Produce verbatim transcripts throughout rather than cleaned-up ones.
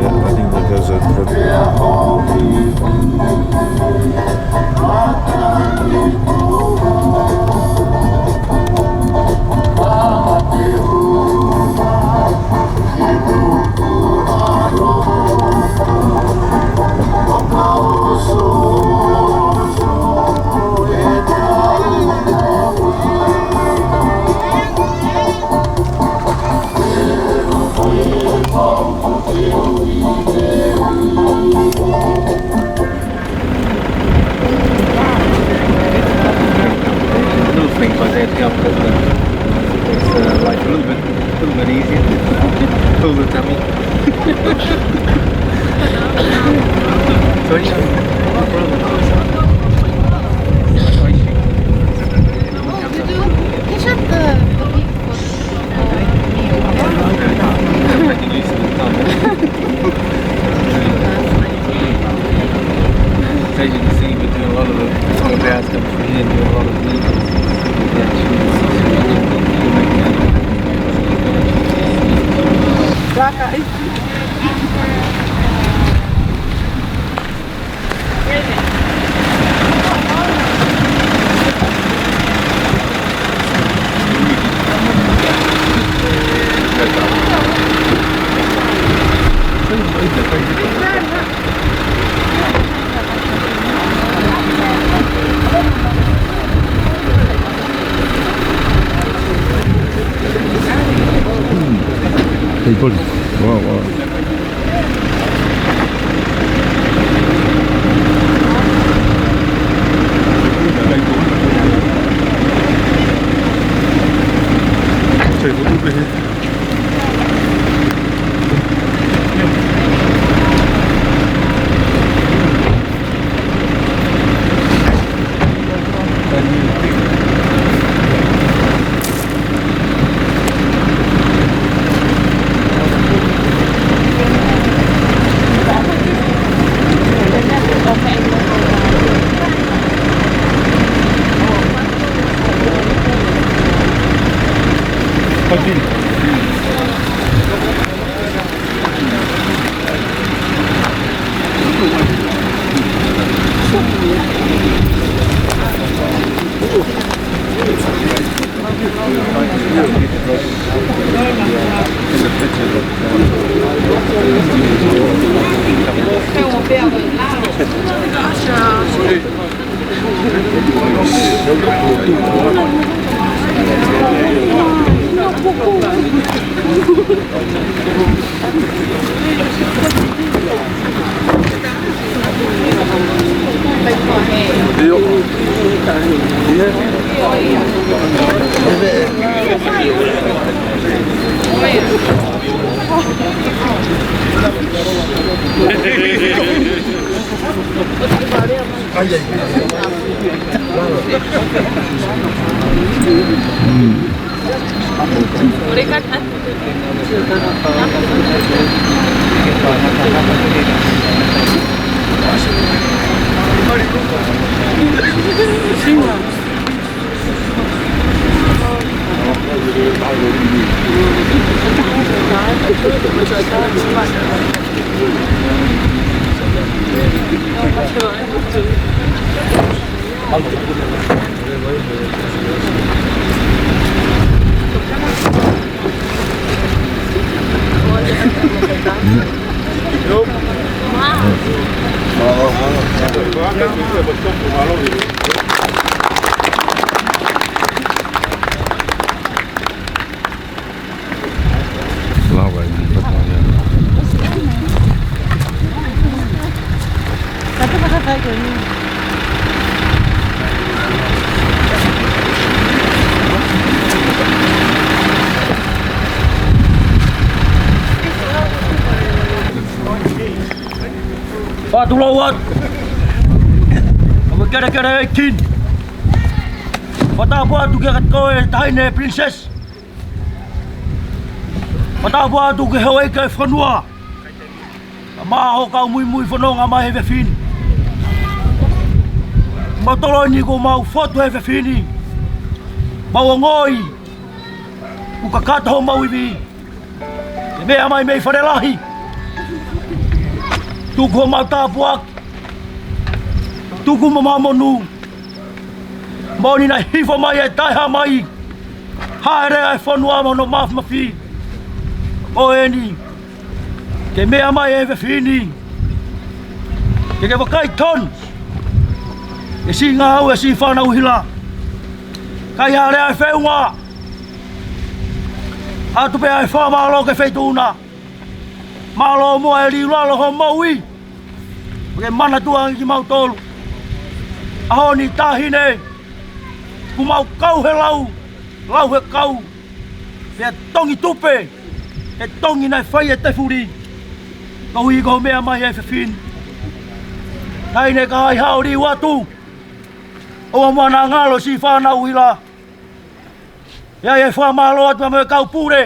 Yeah, I think that goes with the Little things like that help, doesn't it? It's, uh, like a little bit, little bit easier. Pull the tummy. So, yeah, no problem. Is that oishi? Oh, you do? Can you shut the, the heat for the As you can see, we do a lot of the, all the bad stuff for here, do a lot of meat. Hey, buddy. Wow, wow. Fatu lau atu. Ka mo kelekele e king. Fatu atu kia koe taʻahine princess. Fatu atu ki he houʻeiki ʻo e fonua. Ka mo hoʻo kau muimui fononga mai he efiafi ni. Mau toloi ni kuo mau fotu he efiafi ni. Mau ongoʻi ʻoku kakato homau ivi. Ke meʻa mai mei fale lahi. Tuku homau tāpuaki. Tuku homau monū. Moʻoni naʻe hifo mai e taʻehāmai. Haʻele ʻa e fonua mo hono māfimafi. Ko eni. Ke meʻa mai e efiafi ni. Ke ke vakai tonu. E siʻi ngāue ʻa e siʻi fānau ʻuhila. Kai haʻele ʻa e feʻunga. ʻOatu pē ʻa e fakamālō ki he feituʻu na. Mālō muʻa e liulalo hoʻo moʻui. Ke manatua ange kimautolu. ʻAho ni taʻahine. Kuo mau kau he lau. Lau he kau. Pea tongi tupe. He tongi naʻe fai ʻe Tefuli. Koeʻuhi ko hoʻo meʻa mai he efiafi ni. Taʻahine ka ai haʻo liu atu. ʻOua muʻa naʻa ngalo siʻi fānau ʻuhila. ʻE ʻai e fakamālō atu pea mo e kau pule.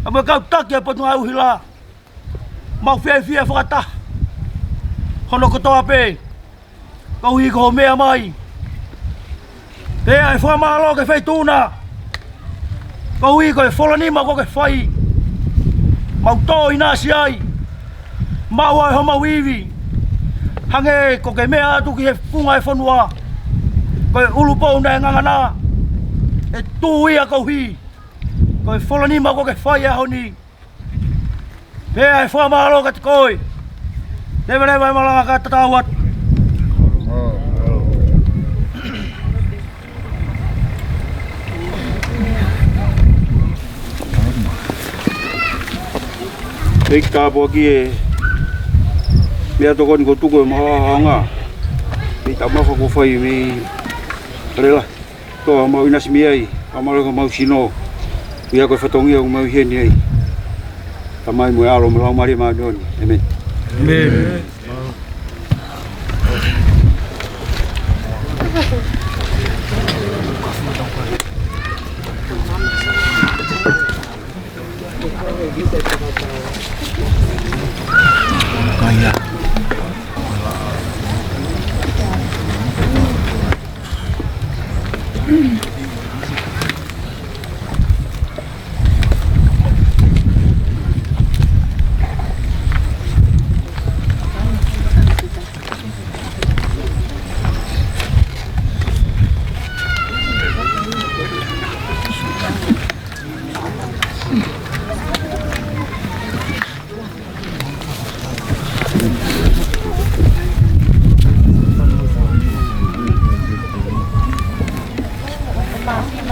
Pea mo e kau taki ʻa e Potungāue ʻUhila. Mau fiefia fakataha. Hono kotoa pē. Koeʻuhi ko hoʻo meʻa mai. Pea ʻe fakamālō ki he feituʻu na. Koeʻuhi ko e fola nima kuo ke fai. Mau tō ʻinasi ai. Maʻu ai homau ivi. Hangē ko ke meʻa atu ki he funga e fonua. Ko e ʻulupou naʻe ngangana. ʻE tuʻu ia koeʻuhi ko e fola nima kuo ke fai he ʻaho ni. Pea ʻe fakamālō kiate koe. Leveleva e malanga kae tatau atu. ʻEiki, tāpuakiʻi e meʻatokoni kuo tuku ʻe homau ʻaʻanga. Mei he taumafa kuo fai mei Kalela. Toa mau ʻinasi mei ai, fakamālō ki homau sino. ʻIa ko e fatongia ʻoku mau ʻi heni ai. Tamai mo e ʻAlo mo e Laumālie Māʻoniʻoni. ʻĒmeni. ʻĒmeni.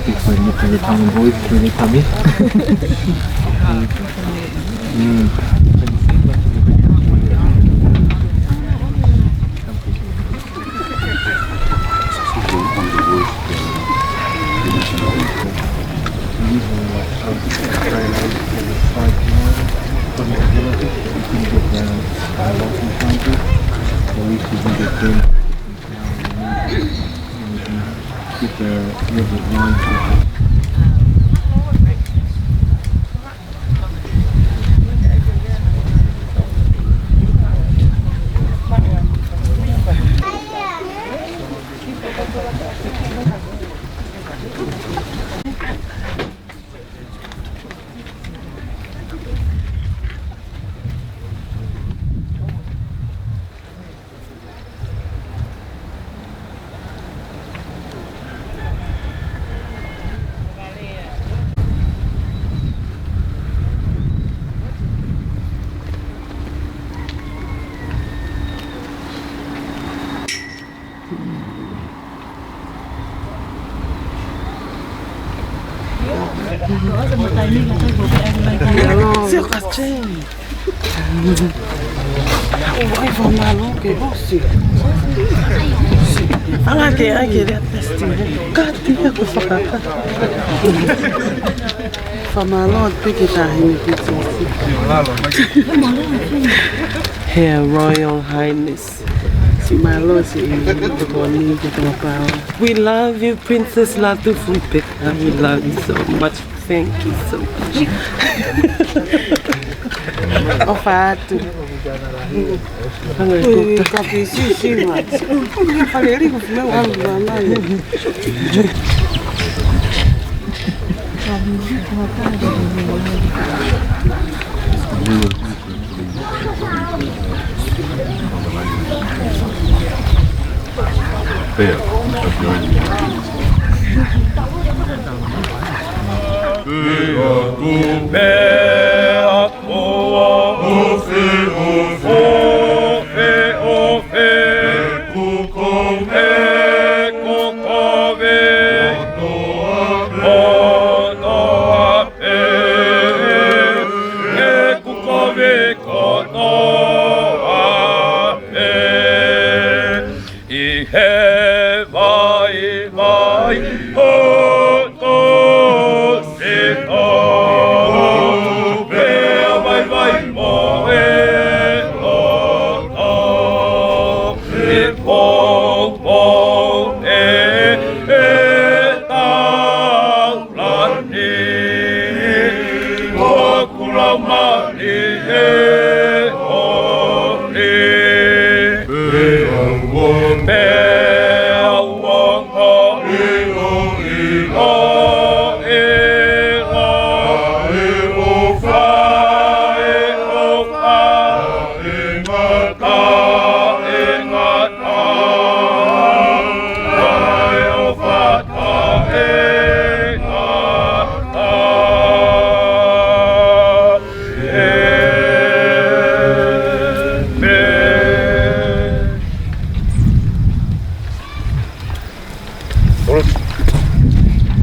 If I look at the Tongan boys, can they come in? Mm. Keep the, keep the line. Sio ka change. ʻOi, fakamālō ke ʻosi. Ala ke ʻai ke lea pesti. Kati ia ko fakaka. Fakamālō atu pē ki he Taʻahine Pilinisesi. Her Royal Highness. Siʻi mālō, siʻi tokoni, ke tokapau. We love you, Princess Latu Fuipeka. We love you so much. Thank you so much. ʻOfa atu. Hanga i Ui, kuta. Ka pisi, si, ma. Ia fale ri ko fumeu alu ma mai. He kukovi kotoa pē ʻi he vaivai hoto sino, pea vaivai mo e loto, ʻi poupou ʻe he tau lani, ʻoku laumālie ʻoli. Pea u ongo ʻilo, ʻilo, ʻilo, ʻe ʻofa, ʻe ʻofa, ʻe ngata, ʻe ngata, ʻe ʻofa, ʻe ngata.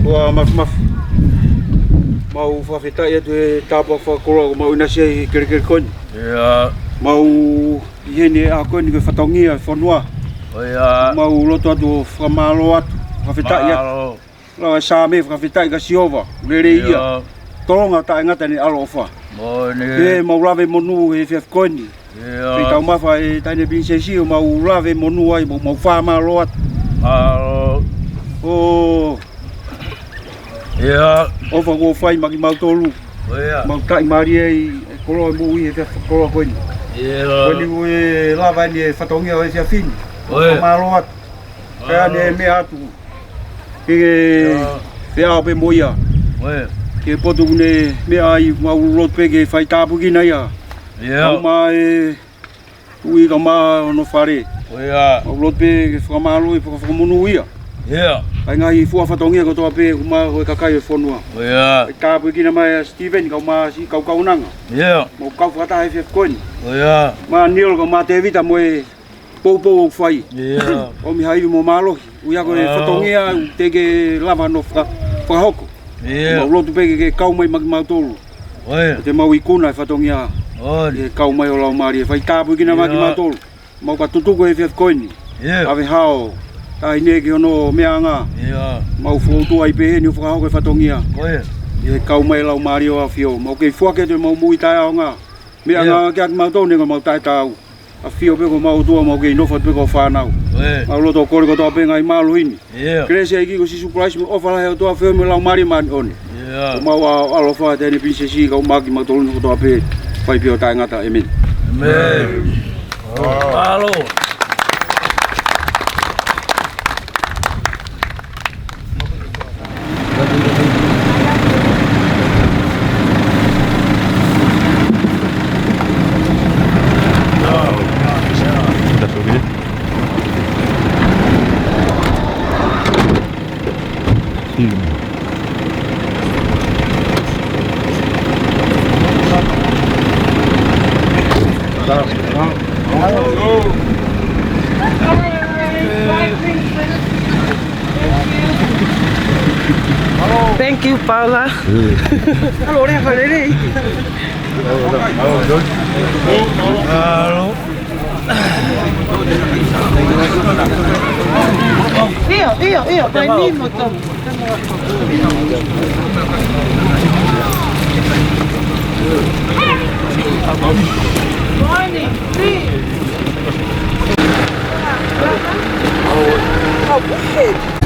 Ua mafimafi. Mau fakafetaʻi atu he tāpuaki fakakoloa kuo mau ʻinasi ai he kelekele ko eni. Ia. Mau ʻi heni he ʻaho ko eni ko e fatongia e fonua. ʻIo. Mau lotu atu ʻo fakamālō atu. Fakafetaʻi atu. Mālō. Lau e Saame, fakafetaʻi kia Sihova, lelei ia. ʻIo. Tolonga taʻengata ʻene ʻaloʻofa. Moʻoni. Pea mau lave monū he efiafi ko eni. ʻIo. Pea ʻi he taumafa ʻa e Taʻahine Pilinisesi ʻo mau lave monū ai, mau, mau fakamālō atu. Mālō. ʻO. ʻIo. ʻOfa kuo fai maʻa kimautolu. ʻIo. Mau taʻimālie ai e koloa moʻui he efiafi koloa ko eni. ʻIo. Ko eni ʻoku lava eni e fatongia ʻo e efiafi ni. ʻIo. Fakamālō atu. Pea ne meʻa atu. Ke, ke, ʻIo. Pea ʻo pē mo ia. ʻIo. Ke potu ne meʻa ai, mau lotu pē ke fai tāpuekina ia. ʻIo. Kau mai e ui kau mai hono fale. ʻIo. Mau lotu pē ke fakamālō ʻi he faka-, fakamonū ia. ʻIo. ʻA e ngaahi fua fatongia kotoa pē, kau mai ko e kakai ʻo e fonua. ʻIo. Fai tāpuekina mai ʻa Steven, kau mai siʻi kau kaunanga. ʻIo. Mau kau fakataha he efiafi ko eni. ʻIo. Mai Niolo kau mai Tēvita mo e poupou ʻoku fai. ʻIo. ʻOmi ha ivi mo mālohi. ʻOku ʻi ai ko e fatongia ʻoku teʻeki ke lava hono faka-, fakahoko. ʻIo. Mau lotu pē ke, ke kau mai maʻa kimautolu. ʻIo. Te mau ikuna e fatongia. ʻIo. Ke kau mai ʻo laumālie. Fai tāpuekina maʻa kimautolu. Mau ka tutuku he efiafi ko eni. ʻIo. ʻAve hao. Taʻahine ki hono meʻaʻanga. ʻIo. Mau foutua ai pē heni ʻo fakahoko e fatongia. ʻIo. Ke kau mai laumālie ʻo ʻAfio. Mau kei foaki atu ʻemau moʻui taʻeʻaonga. Meʻaʻanga kiate kimautolu neongo ʻemau taʻetaau. ʻAfio pē ko homau ʻOtua, mau kei nofo atu pē ko hoʻo fānau. ʻIo. Mau loto kole kotoa pē ngaahi mālohi ni. ʻIo. Kelesi ʻa e ʻEiki ko Sīsū Kalaisi mo e ʻofa lahi ʻa e ʻOtua, feohi mo e Laumālie Māʻoniʻoni. ʻIo. Ko homau ʻa-, ʻaloʻofa Taʻahine Pilinisesi, kau mai kimautolu ni kotoa pē, fai pē ʻo taʻengata. ʻĒmeni. ʻĒmeni. Mālō. Thank you, Paula. Hello, hello, hello. ʻIo, ʻio, ʻio, pai ni mo tō. Morning, please. Oh, go ahead.